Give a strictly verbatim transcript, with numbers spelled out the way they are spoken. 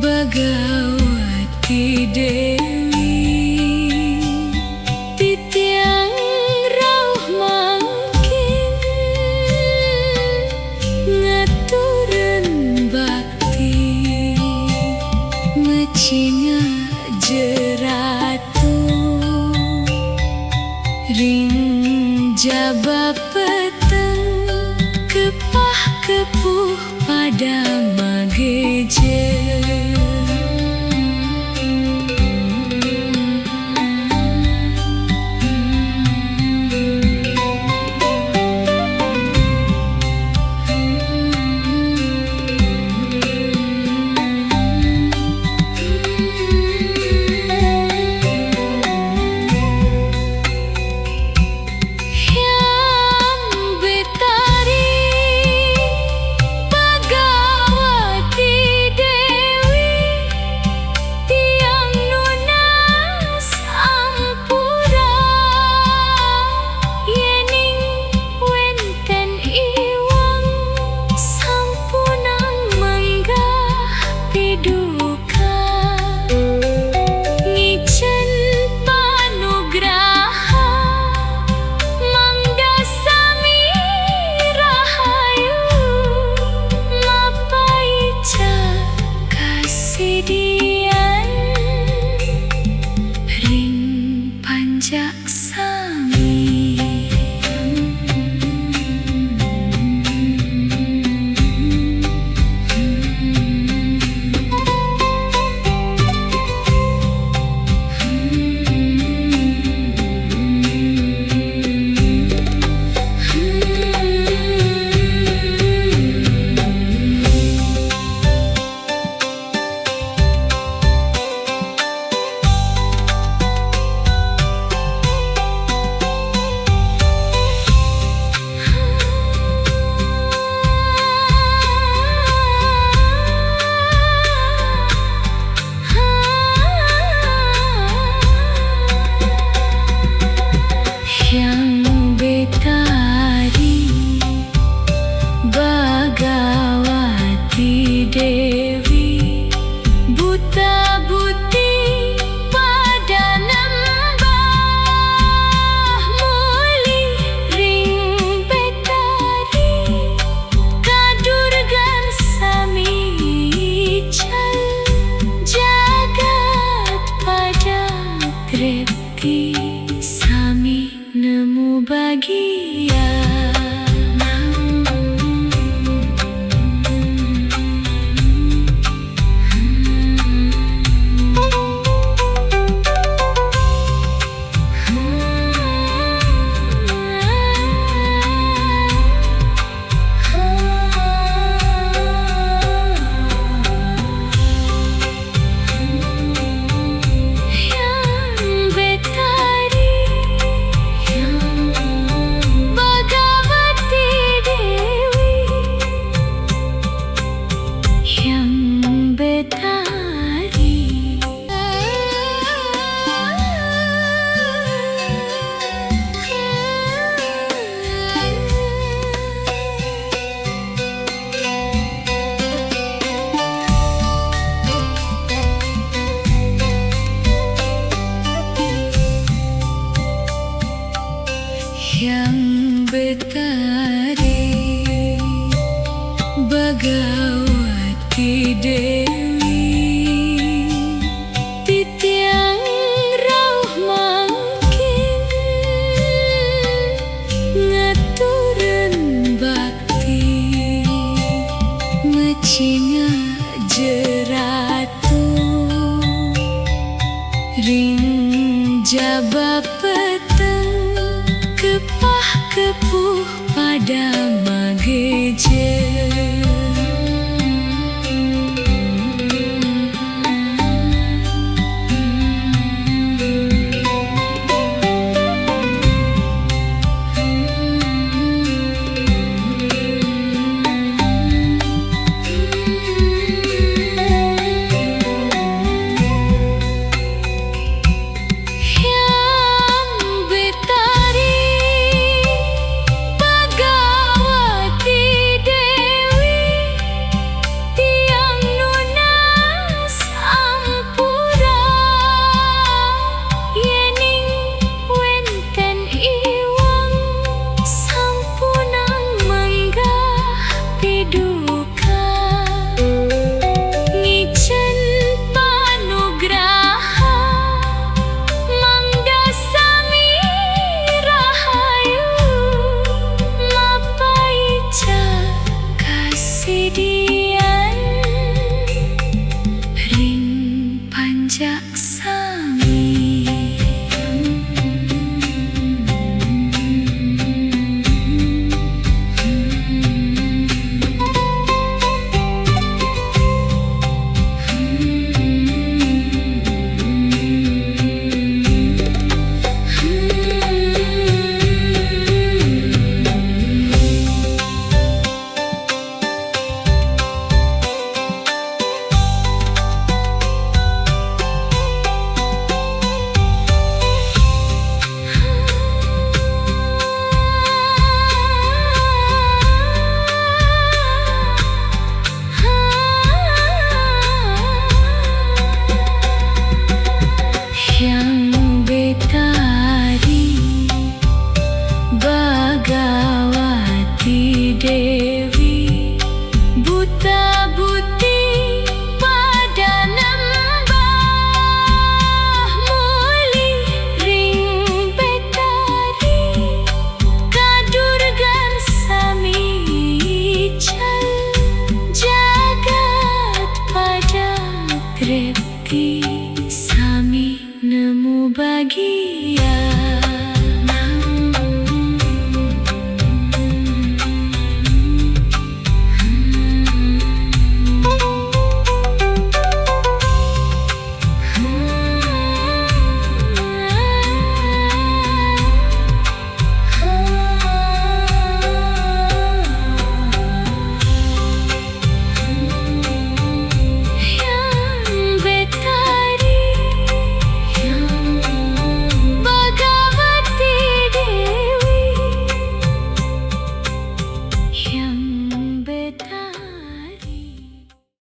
Bhagawati Dewi, titiang rauh mangkin ngaturan bakti, mecingak jeratu ring jaba peteng, kepah kepuh pada mageja. Hyang Betari Bhagawati Dewi, tiang nunas ampura, yening wenten iwang sampunang menggah piduka. Ngicen panugraha mangda sami rahayu, mapaica kasidian ring panjak sami. Hyang Betari Bhagawati Dewi, buta buti pada nembah mulih ring Betari, kadurgan sami ical, jagat pada trepti, sami nemu bagia. Hyang Betari, Hyang Bhagawati Dewi, Hyang Betari. Hyang Betari Bhagawati Dewi, titiang rauh mangkin ngaturan bakti, mecingak jeratu ring jaba peteng, kepah kepuh pada mageja. Hyang Betari Bhagawati Dewi. Reti sami nemu bagia.